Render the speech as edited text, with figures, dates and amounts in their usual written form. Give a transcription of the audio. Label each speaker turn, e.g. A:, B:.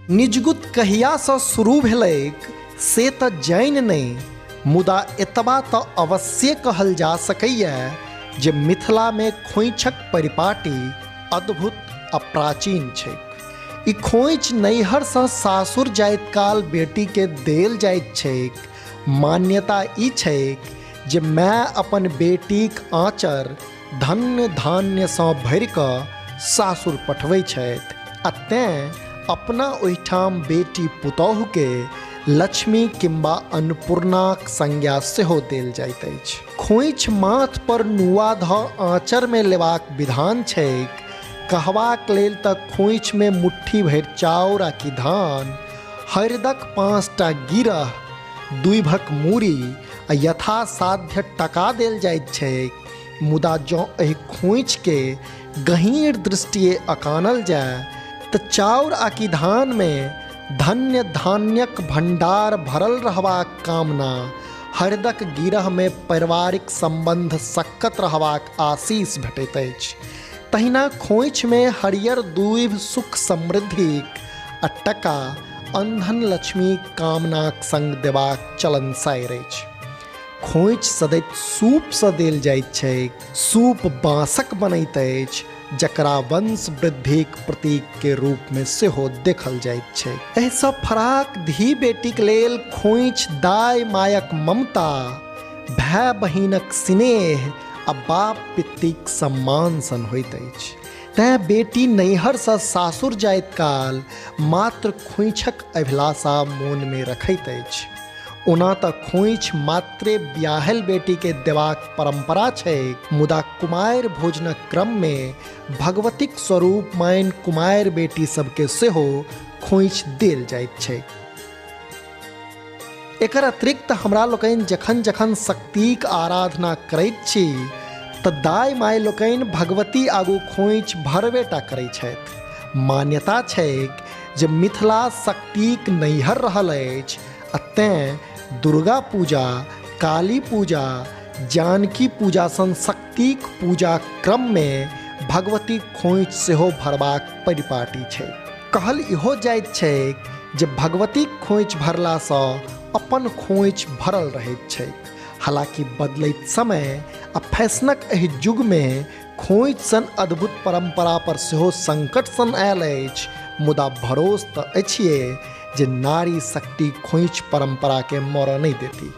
A: निजगुत कहियासँ शुरू भेलैक से तऽ जानि नहि, मुदा एतबा तऽ अवश्ये कहल जा सकैए जे मिथिलामे खोइछक परिपाटी अद्भुत आ प्राचीन छैक। ई खोइछ नैहरसँ सासुर जाइत काल बेटीके देल जाइत छैक। मान्यता ई छैक जे माय अपन बेटीक आँचर धन्य धान्यसँ भरि कऽ सासुर पठबै छथि आ तेँ अपना ओहिठाम बेटी पुतोहुके लक्ष्मी किंबा अन्नपूर्णाक संज्ञा सेहो देल जाइत अछि। खोइछ माथ पर नुआ धऽ आँचरमे लेबाक विधान छैक। कहबाक लेल तऽ खोइछमे मुट्ठी भरि चाउर आ कि धान, हरिदक 5टा गिरह, दुइभक मूड़ी आ यथासाध्य टका देल जाइत छैक। मुदा जँ एहि खोइछके गहीँर दृष्टिए अकानल जाय तऽ चाउर आ कि धानमे धन्य धान्यक भण्डार भरल रहबाक कामना, हरिदक गिरहमे पारिवारिक सम्बन्ध सक्कत रहबाक आशीष भेटैत अछि। तहिना खोइछमे हरियर दूभि सुख समृद्धिक आ टका अन्धन लक्ष्मीक कामनाक संग देबाक चलनसारि अछि। खोइछ सदैत सूपसँ देल जाइत छैक। सूप बाँसक बनैत अछि, जकरा वंश वृद्धिक प्रतीक के रूप में सेहो देखल जाइत छैक। एहिसँ फराक धी बेटीक लेल खोइछ दाय मायक ममता, भाय बहिनक स्नेह आ बाप पित्तीक सम्मान सन होइत अछि। तेँ बेटी नैहरसँ सासुर जाइत काल मात्र खोइछक अभिलाषा मोनमे रखैत अछि। ओना तऽ खोइछ मात्रे ब्याहल बेटीके देबाक परंपरा छैक, मुदा कुमारि भोजनक क्रममे भगवतीक स्वरूप मानि कुमारि बेटी सबके सेहो खोइछ देल जाइत छैक। एकर अतिरिक्त हमरा लोकनि जखन जखन शक्तिक आराधना करैत छी तऽ दाइ माय लोकनि भगवती आगू खोइछ भरबे टा करै छथि। मान्यता छैक जे मिथिला शक्तिक नैहर रहल अछि आ तेँ दुर्गा पूजा, काली पूजा, जानकी पूजा सन शक्तिक पूजा क्रममे भगवती खोइछ सेहो भरबाक परिपाटी छै। कहल इहो जाइत छैक जे भगवतीक खोइछ भरलासँ अपन खोइछ भरल रहैत छैक। हालांकि बदलैत समय आ फैशनक एहि युगमे खोइछ सन अद्भुत परंपरा पर सेहो संकट सन आयल अछि, मुदा भरोस तऽ अछिए जे नारी शक्ति खोइछ परंपरा के मरऽ नहि देती।